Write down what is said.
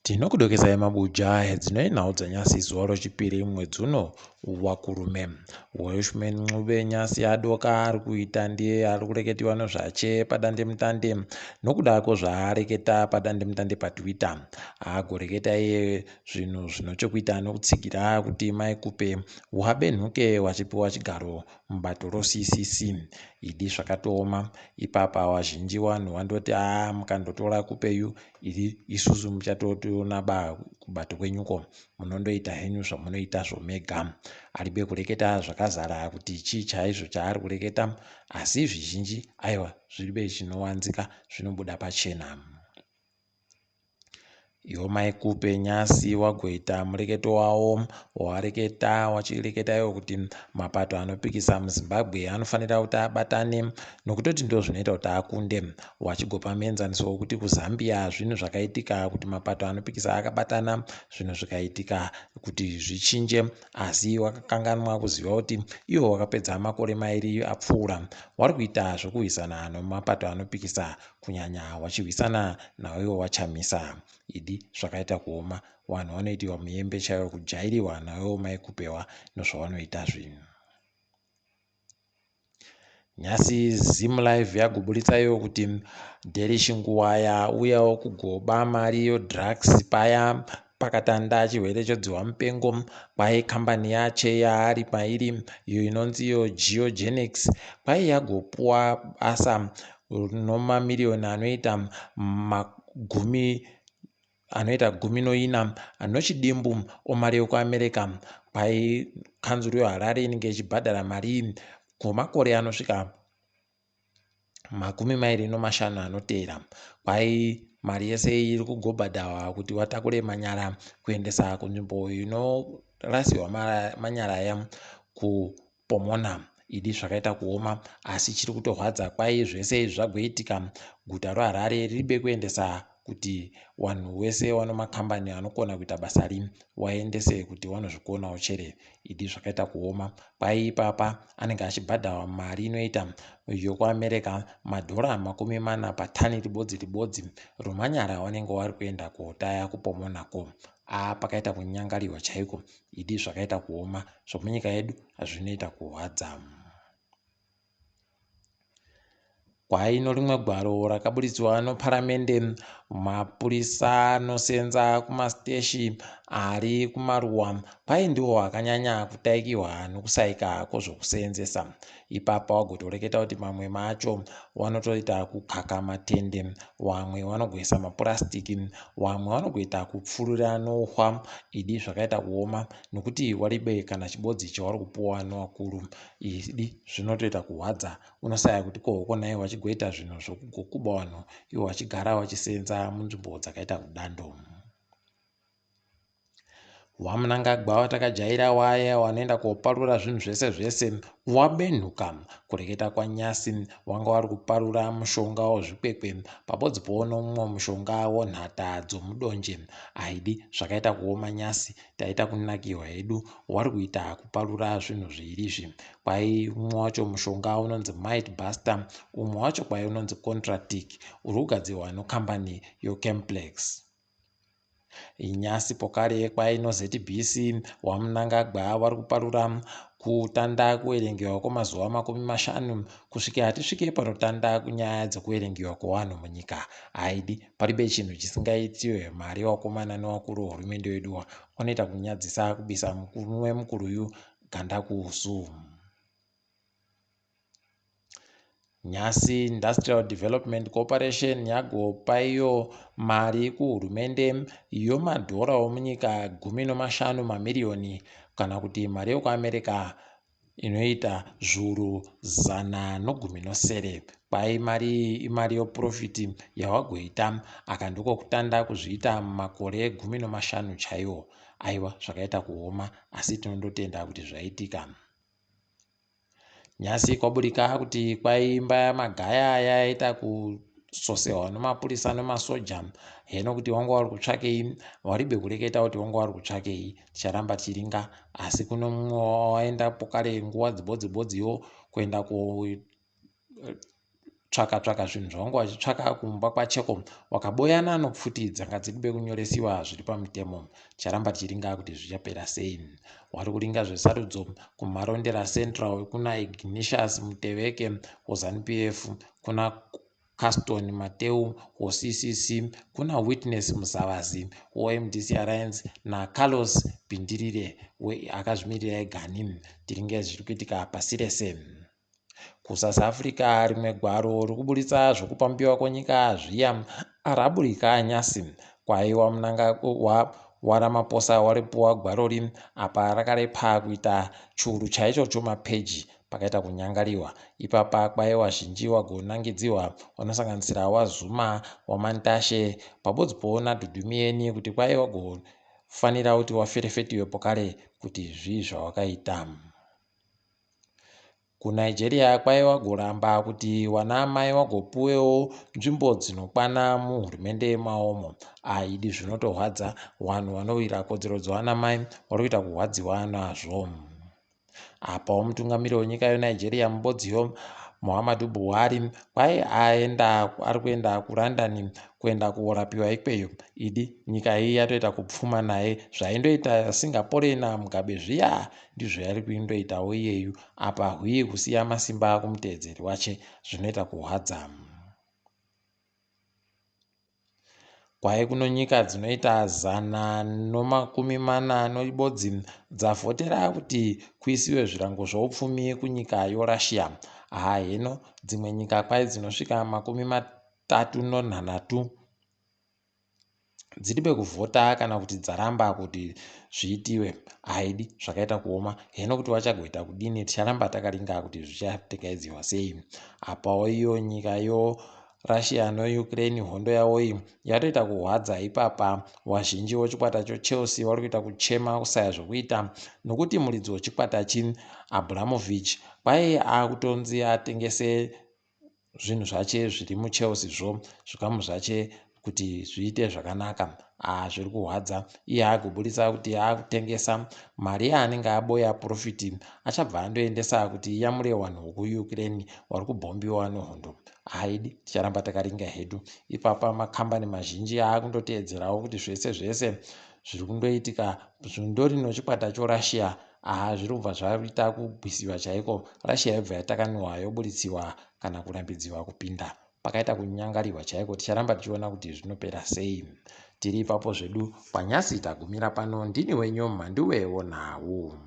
Tinokudokesai mabuja edzinoi nhau dzanyasi zuva rochipiri mwedzi uno waKurume. Welshman Ncube nyasi adoka ari kuita ndiye ari kureketiwa nezvache padandemutande nokuda kwezvaareketa padandemutande paTwitter. Agoreketa iye zvinhu zvinochokuita nokutsigira kuti Mai Khupe wabenhuke wachipiwa chigaro mubato roCCC. Idi zvakatooma ipapa wazhinji wanhu wandoti aa mukandotora Khupe yu iri isusu muchatotiona ba kubato kwenyuko munondoita henyu zvamunoita zvomega. Aribe kureketa zvakazara kuti chii chaizvo chaari kureketa asi zvizhinji aiwa zviribe chinowanzika zvinobuda pachena. Iwo mai Kupe nyasi wagoita mureketo wawo wawareketa wachireketa iwo kuti mapato anopikisa muZimbabwe anofanira kuti abatane nokutoti ndo zvinoita kuti akunde. Wachigopa muenzaniso wekuti kuZambia zvinhu zvakaitika kuti mapato anopikisa akabatana zvinhu zvikaitika kuti zvichinje asi wakakanganwa kuziva kuti iwo wakapedza makore mairi apfuura wari kuita zvokuhwisana nomapato anopikisa kunyanya wachirwisana naiwo waChamisa. Idi zvakaita kuoma wanhu wanoitiwa muyembe chaiwo kujairiwa naiwo mai Kupewa nozvawanoita zvinhu. Nhasi Zimlive yagoburitsa iyo kuti Delish Nguwaya uyawo kugoba mari yodrugs paya pakatanda chirwere chodzihwa mupengo kwai kambani yache yaari mairi iyo inonzi iyo Geogenix kwai yagopuwa basa nomamiriyoni anoita magumi anoita 14 nochidimbu omari yekuAmerica kwai kanzuru yeHarare inenge ichibhadhara mari iyi kwemakore anosvika 25 anoteera. Kwai mari yese iyi iri kugobhadharwa kuti watakure manyara kuendesa kunzvimbo inorasirwa manyara aya kuPomona. Idi zvakaita kuoma asi chiri kutorwadza kwai zvese izvi zvagoitika guta roHarare riribe kuendesa kuti wanhu wese wano makambani anokona kuita basa ri waendese kuti wanozvikonawo chere. Idi zvakaita kuoma kwai ipapa anenge achibhadharwa mari inoita yokuAmerica madhora 40 patani ribodzi ribodzi romanyara wanenge wari kuenda kotaya kuPomonako. Aa pakaita kunyangarirwa chaiko. Idi zvakaita kuoma zvomunyika yedu zvinoita kurwadza. Kwai norimwe gwaro rakaburitswa noparamende, mapurisa anosenza kumasiteshi ari kumaruwa kwai ndiwo akanyanya kutaikihwa nokusaika kwozvokuseenzesa. Ipapa wagotoreketa kuti mamwe macho wanotoita kukaka matende, wamwe wanogoisa mapurasitiki, wamwe wanogoita kupfurira nouhwa. Idi zvakaita kuoma nokuti waribe kana chibodzi chawari kupuwa nowakuru. Idi zvinotoita kuhwadza unosaya kuti ko hoko nhai wachigoita zvinhu zvokugokuba wanhu iwo wachigara wachisenza munzvimbo dzakaita kudando. WaMnangagwa watakajaira waya wanoenda koparura zvinhu zvese zvese wabenhuka. Kureketa kwaNyasi wanga wari kuparura mushonga wozvikwekwe pabodzi pono mumwe mushonga wonhata dzomudonje. Aidi zvakaita kuoma Nyasi taita kunakirwa hedu wari kuita kuparura zvinhu zviiri izvi. Kwai umwe wacho mushonga unonzi Might Buster umwe wacho kwai unonzi Contratic uri kugadzirwa nokambani yoCamplex. Inyasi pokare kwai noZBC waMnangagwa vari kuparura kutanda kuverengewa kwemazuva 50 kusvikira tisvike panotanda nyaya dzekuverengewa kwevanhu munyika. Haidi paribe chinhu chisingaitiwe mari wakomana newakuru hurumende yedu wanoita kunyadzisa kubisa murume mukuruyu ganda kuusu. Nyasi Industrial Development Corporation yagopa iyo mari kuhurumende yomadhora omunyika 15 mamiriyoni kana kuti mari yokuAmerica inoita zviuru 117. Kwai mari iyi imari yopurofiti yawagoita aka ndiko kutanda kuzviita mumakore 15 chaiwo. Aiwa zvakaita kuoma asi tinondotenda kuti zvaitika. Nhasi kwaburika kuti kwai imba yaMagaya yaita kusosewa nemapurisa nemasoja heno kuti wanga wari kutsvakei waribe kureketa kuti wanga wari kutsvakei ticharamba tichiringa asi kuno mumwe waenda pokare nguva dzibodzibodziwo kuenda Tsvaka tsvaka zvinhu zvawanga wachitsvaka kumba kwacheko wakaboyana nopfuti dzanga dziribe kunyoresiwa zviri pamutemo. Ticharamba tichiringa kuti zvichapera sei. Wari kuringa zvesarudzo kuMarondera Central kuna Ignatius Muteveke weZanu-PF, kuna Caston Mateu weCCC, kuna Witness Muzavazi weMDC Alliance naCarlos Pindirire akazvimirira egani. Tiringe zviri kuitika pasi rese. KuSouth Africa rimwe gwaro rikuburitsa zvekupambiwa kwenyika zviya raburika nyasi. Kwaiwa Mnangagwa waRamaphosa waripuwa gwarori apa rakarepa kuita churu chaicho chomapeji pakaita kunyangariwa. Ipapa kwaiwa zhinji wagonangidziwa wanosanganisira waZuma, waMantashe pabodzi poona Dhudhumiyeni kuti kwaiwa wagofanira kuti waferefetiwe pokare kuti zvii zvawakaita. KuNigeria kwaiva goramba kuti wanaamai wagopuwewo nzvimbo dzinokwana muhurumende mawomo. Aidi zvinotorwadza wanhu wanowira kodzero dzewanamai wari kuita kuhwadziwa nazvo. Apawo mutungamiri wenyika yeNigeria mubodziyo Muhammadu Buhari kwai aenda ari kuenda kuLondon kuenda korapiwa ikweyo. Idi nyika iyi yatoita kupfuma naye zvaindoita Singapore naMugabe zviya ndizvo yari kuindoitawo iyeyu apa hwii kusiya masimba kumuteedzeri wache zvinoita kuhwadza. Kwai kuno nyika dzinoita 141 dzavhotera kuti kuisiwe zvirango zvoupfumi kunyika yoRussia. Haa heno dzimwe nyika kwai dzinosvika 33 dziribe kuvhota kana kuti dzaramba kuti zviitiwe. Haidi zvakaita kuoma heno kuti vachagoita kudini ticharamba takaringa kuti zvichatekaidziwa sei. Apawo iyo nyika yoRussia noUkraine hondo yavo iyi yatoita kuhwadza ipapa wazhinji wechikwata choChelsea wari kuita kuchema kusaya zvokuita nokuti muridzi wechikwata chi Abramovich kwai akutonzi atengese zvinhu zvache zviri muChelsea zvo zvikamu zvache kuti zviite zvakanaka. Haa zviri kuhwadza iye agoburitsa kuti akutengesa mari yaanenge aboya purofiti achabva andoendesa kuti iyamure wanhu wekuUkraine wari kubhombiwa nehondo. Haidi ticharamba takaringa hedu ipapa makambani mazhinji aakundoteedzerawo kuti zvese zvese zviri kundoitika zvindori nochikwata choRussia haa zviri kubva zvaita kubwisiwa chaiko Russia yobva yatakaniwa yoburitsiwa kana kurambidziwa kupinda pakaita kunyangariwa chaiko ticharamba tichiona kuti zvinopera sei tiri ipapo zvedu kwanyasi tagumira pano ndini wenyu mhanduwe wonhau.